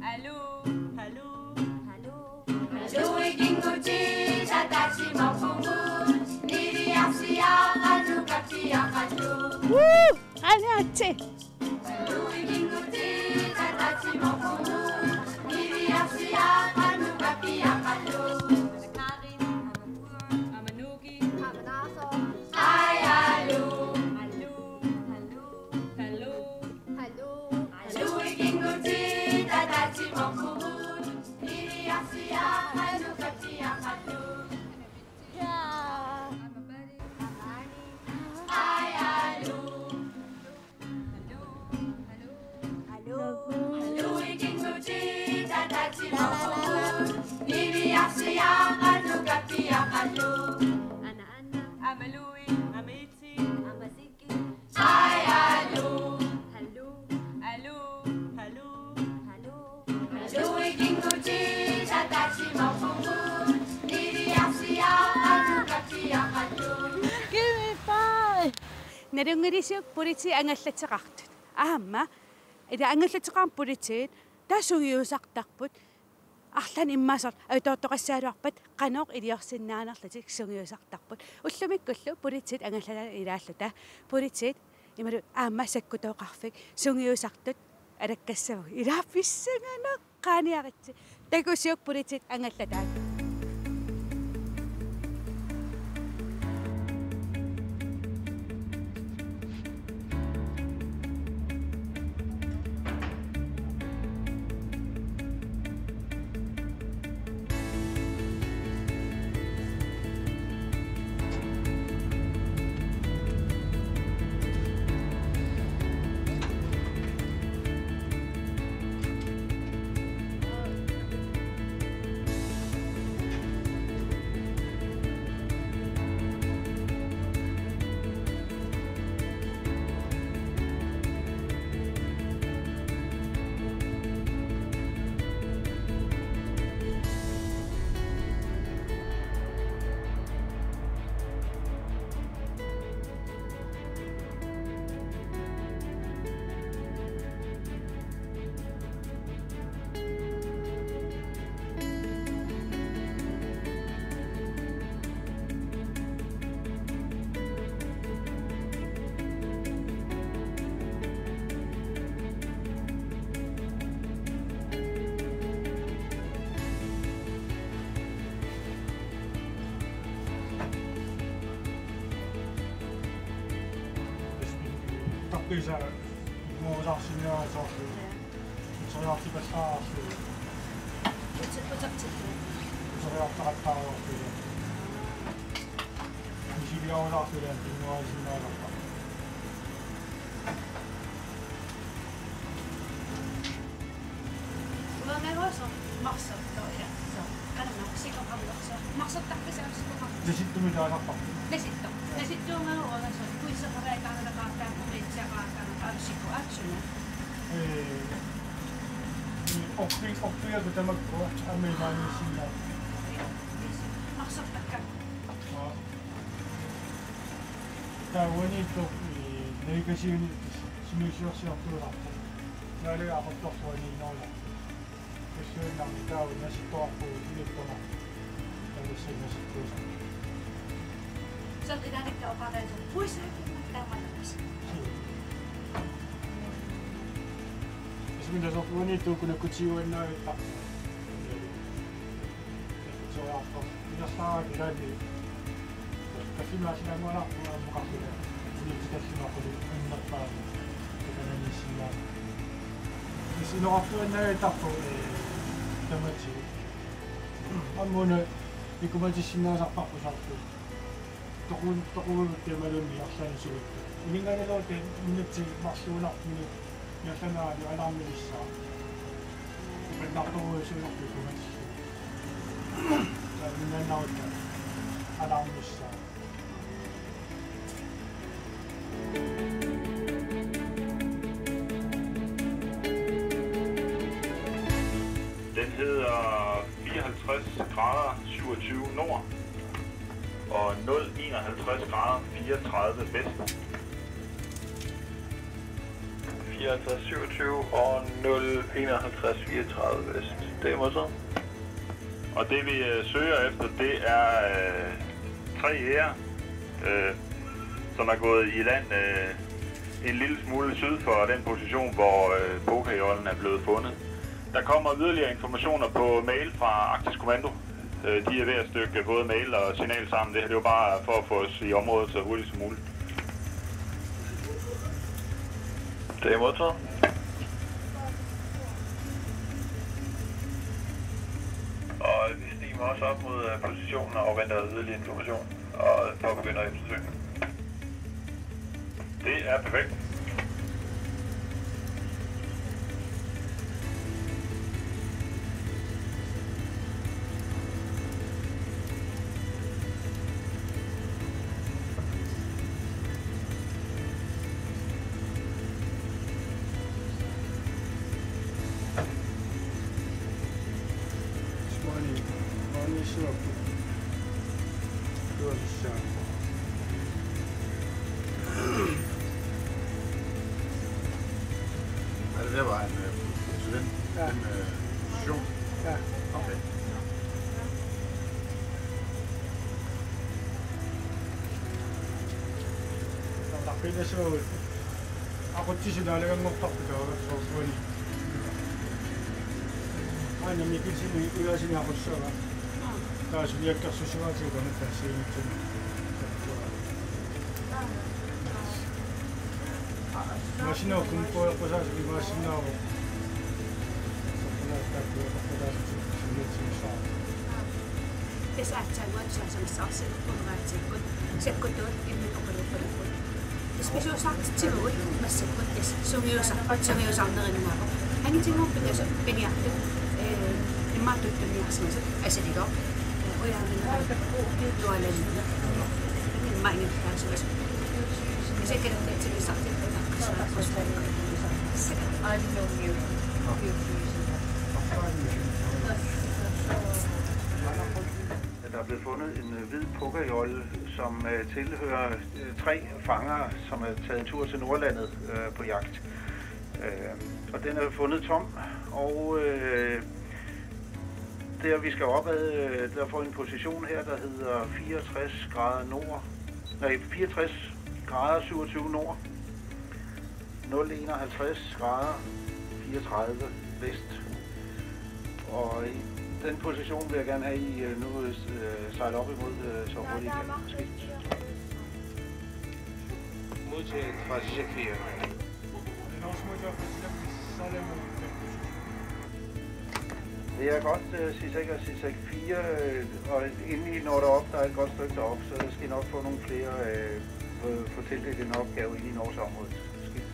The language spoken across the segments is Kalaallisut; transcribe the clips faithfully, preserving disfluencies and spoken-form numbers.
Hallo, hallo, hallo. Hallo, ikinguti, tatati maupungu, niliarsiaqanu kapiaqallu. Woo! Qaaniaritsi. Hallo, ikinguti, tatati maupungu, niliarsiaqanu kapiaqallu. Karin, Amanuki, Amanaaso. Ai, hallo. Hallo, hallo, hallo. Hallo. Hallo, ikinguti, tatati maupungu, niliarsiaqanu kapiaqallu. Ai, hallo. Hallo, hallo. Hallo, ikinguti, tatati maupungu, niliarsiaqanu kapiaqallu. Ana, ana. Amalui, amiti. Amasiki. Ai, hallo. Hallo, hallo, hallo. Hallo. Hallo, ikinguti, tatati maupungu, niliarsiaqanu kapiaqallu. Give me five. Nalunngilisiuk politiit angallateqartut. Aamma, ila angallateqarmat politiit, taava sungiusartarput. Arlaannik immaqa soorlu ajutoortoqassagaluarpat qanoq iliorsinnaanerlutik sungiusartarput. Ullumikkullu politiit angallataat ilaalluta. Politiit imaluunniit aamma sakkutooqarfik sungiusartut alakkassavagut. Ilaa pissanganaq, qaaniaritsi. Takusiuk politiit angallataat. Tappisa imuusarsinniarsoorlu. Uteriartipallaararlu. Uti-, utertittu. Uteriartaqattaareerluni. Misiliarulaarluni pinnuarisinnaalerpara. Uangaruaso marsortoq, ja. So, qanamma sikoqarnersoq. Marsortarpisi aamma sikoqarnersoq. Nasittumik taasarparput. Nasittoq. Ja. Nasittuungaru uangasoq kuisseqaraataarnaqaaq taakku umiatsiaqaataarnaqaaq sikoq aatsunga. Ee, orpi-, orpiakku tamakku aamma imaaniissinnaavoq. Marsortakka. Aa. Taava uaniittoq, ee, nagikasiunik sungiusiorsiortuusarpoq. Naalagaq Qaqortorsuaq uaniinnerulerpoq. Ussuinnarni taava nasittoqarpugut iluppama. Taava nasittuusarpoq. Soorlu ilaannikka oqarnera puisaakimmat taamaattarpisi. Suu. Isumina soorlu uaniittoq kunakkutiuannaavittarpoq. Soorlu ilaanni. Taffimaasilaangualaarpunga aamma oqarlunga. Uliutsitallimaqquli annerpaamik. Takananiissinnaavoq. Is inoqartuinnavittarpoq, ee, tamatigut. Aamma una ikumatissinnaassavara soorlu. Toqu-, toqugukkut imaluunniit arlaannik sulipput. Uninngaanniilluta minutsit marluunnarmini. Niallaannaali alarmilissaaq. Pannartorujuussuunerput kumatissu. Taava minnaannarutta alarmissaaq. Den hedder fireoghalvtreds grader syvogtyve nord og nul enoghalvtreds grader fireogtredive vest. fireoghalvtreds syvogtyve og nul enoghalvtreds fireogtredive vest. Det er modtaget. Og det vi øh, søger efter, det er øh, tre jæger, øh, som er gået i land øh, en lille smule syd for den position, hvor øh, Pokajollen er blevet fundet. Der kommer yderligere informationer på mail fra Arktisk Kommando. Øh, de er ved at stykke både mail og signal sammen. Det her det er jo bare for at få os i området så hurtigt som muligt. Det er modtaget. Og vi stiger også op mod øh, positionen og afventer yderligere information. Og påbegynder eftersøgning. Det er perfekt. Maani, maani siuakkut. Tuasissaa. Er det der, hvor han øh, tog den, ja. Den øh, position? Ja. Okay. Nå, der er en, der sidder ude. Aqutsisunaaleqanngortarput taava soorsuani. Aana Mikkelsen ujaasini aqussaava. Taava suliakkersussavaatit taanna taassiinitsun. Masina kumpoja kusaasi masina. Tassa aatsaannguaq tusarsimassavarsi ukkuninngaatigut sakkutuut imminnut oqaluuppaluppoq. Tassa pisuusaartitsivugut massakkut tassa sungiusarput sungiusarnerinnaavoq. Angitinnguupput tassa piniartut, ee, immaqa tuttunniarsimasut asiligoq. Ee, ujaaminerit tualannut. Immaqa ingerlaasuasut. Tassa kalaallit atigisartut aqqasaarput. Der er blevet fundet en øh, hvid Pokajolle, som øh, tilhører øh, tre fangere, som er taget en tur til Nordlandet øh, på jagt. Øh, og den er fundet tom, og øh, der vi skal op ad, øh, der får en position her, der hedder fireogtres grader nord, nej, fireogtres grader syvogtyve nord, nul enoghalvtreds grader fireogtredive vest. Og i den position vil jeg gerne have, I øh, nu øh, sejler op imod øh, så hurtigt I kan. Skift. Modtaget fra Sisek fire. Det er godt, øh, Sisek og Sisek fire, øh, og inden I når derop, der er et godt stykke derop, så skal I nok få nogle flere, øh, få, få tildelt en opgave, inden I når til området. Skift.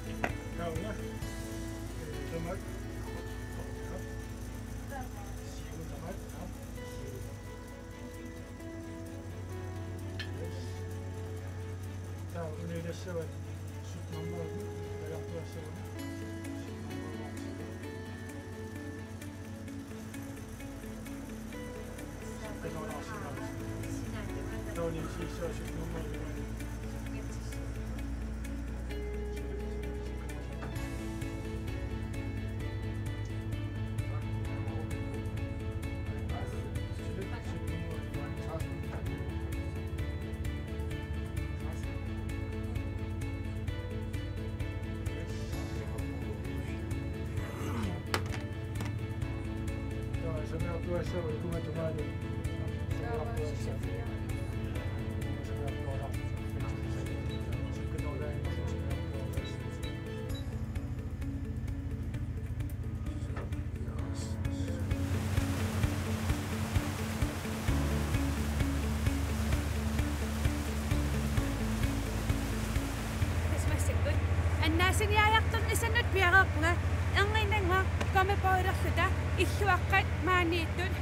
Tassa massakkut annaasiniariartornissanut piareerpunga, erniinnannguaq Gummibådilerluta illuaqqat maaniittut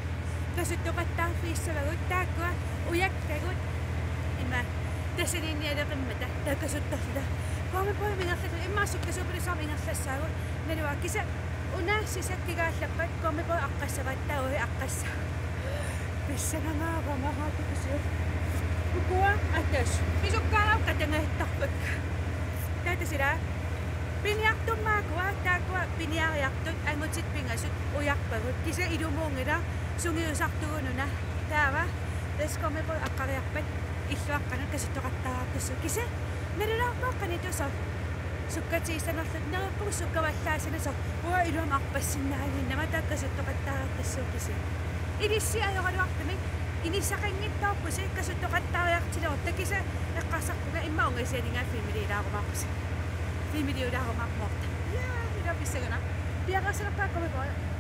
kasuttoqattaarfigissavagut, taakkua ujakkagut ima tassaniinnialeqimmata taava kasuttorluta. Gummibådimik ingerlalluta, immaqa sukkasuupilussuarmik ingerlassaagut, naluara kisianni una Sisek kigaallappat Gummibådi aqqassavaat, taava aqqassaaq. Pissangangaarama haatukusiu. Ukua atas. Isukkaarama qatangaattarpakka. Taava tassa ilaa. Piniartumik taakkua, taakkua piniariartut angutit pingasut ujarpagut. Kisianni ilumuunngilaq sungiusartugununa. Taava Less Commerceqarpoq aqqariarpat illuaqqanut kasuttoqattaartussu. Kisianni nalulaarpoq qanittusoq. Sukkatigissanerlutik neriuppugut sukkavallaassanersoq. Uanga iluamik arpassinnaaginnama taakku kasuttoqattaartussu kisianni. Ilissi ajoraluartumik inissaqanngitsoorpusi kasuttoqattaariartilerutta kisianni eqqarsarpunga immaqa ungasianinnga filmiliulaarumaarpusi. Filmiliulaarumaarpusi. Ja, ila pissanganaq. Piareersalerpara Commerceqarpoq.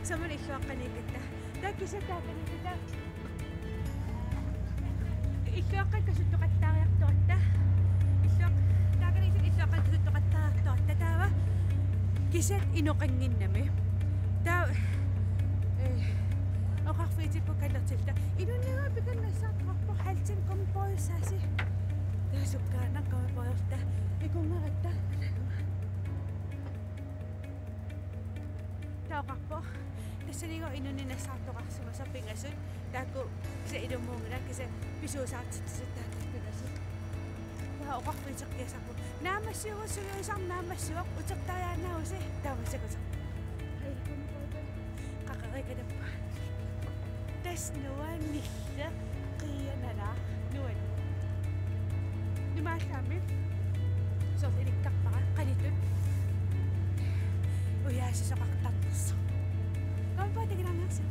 Samul illuaqqaniikkatta. Taava kisianni taakaniikkatta. Illuaqqat kasuttoqattaariartorta. Illuaq-, taakaniikkatta illuaqqat kasuttoqattaariartorta. Taava kisiat inoqannginnami. Taava, eh, oqarfigitsipput katertilluta. Inunniarpikkan nassaartoqarpoq halvtime kompoisasi. Taava sukkaannaq kompoiorta. Ikunngaratta. Taava oqarpoq. Tassanigo inunnik nassaartoqarsimasoq pingasut. Taakku kisiat ilumuunngillat kisiat pisuusaartitsisut taakku pingasut. Taava oqarfiuteqqiasarpoq. Naammassiugut suliusaq naammassivoq utertariaannaavusi taava massakkut. Qaqeriikatappa. Tassa nuanni- Qiianala nuanni. Numaallami soorlu ilikkarpara qalittut ujaasisoqartarnersoq. Kompoortigilaarniarsi.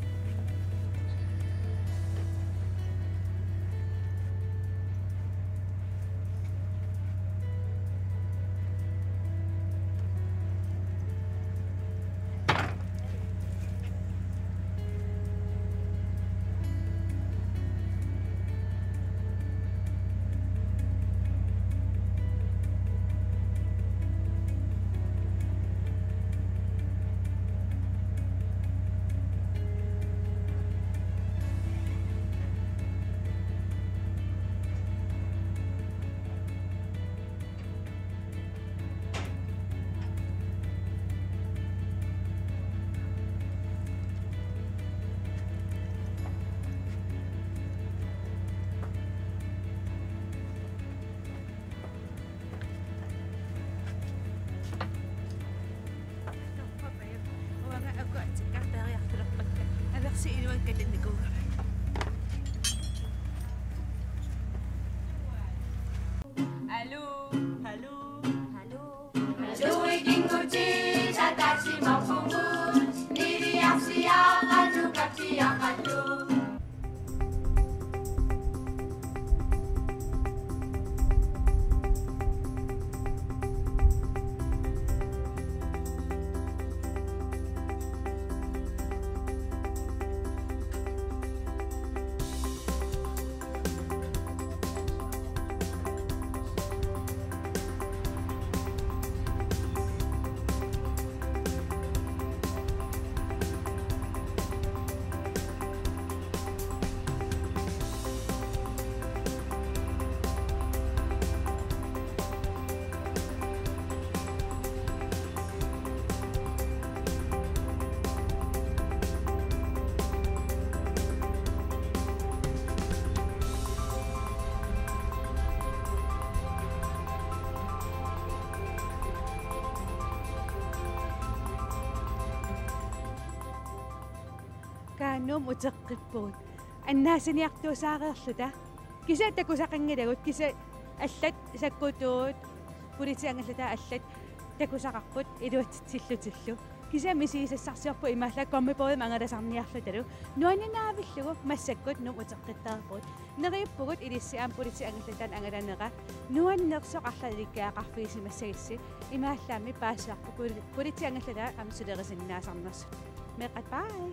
Uanga aku atikka periartulerpakka. Aversi iluan katannikuugama. Aluu, aluu, aluu. Aluu ikinngutit ataatsimoorpugut, niliarsiaqarlugu kappiaqarlugu. Kanum uteqqippugut. Annaasiniartuusaareerluta. Kisianni takusaqanngilagut, kisianni allat sakkutuut, politiit angallataat allat takusaqarput iluatsitsillutillu. Kisianni misigisassarsiorput imaallaat gummibådimik angalasarniarlutalu. Nuanninavillugu massakkut Nuummut uteqqittaarpugut. Neriuppugut ilissi aamma politiit angallataanik angalanera. Nuannersoq arlalinnikkut oqarfigisimassagussi. Imaallaammi paasivarput poli-, politiit angallataat aamma sulerisinnaasarnersut. Meeqqat, bye.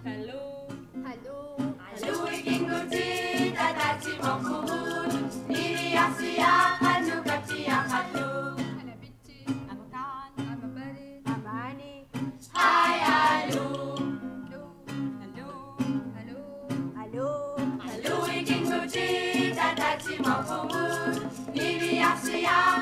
Aluu. Aluu. Aluu ikinngutit ataatsimoorpugut, niliarsiaqarlugu kappiaqarlugu. Anapitsi. Amataan. Amapali. Amaani. Hai aluu. Aluu. Aluu. Aluu. Aluu ikinngutit ataatsimoorpugut, niliarsiaq-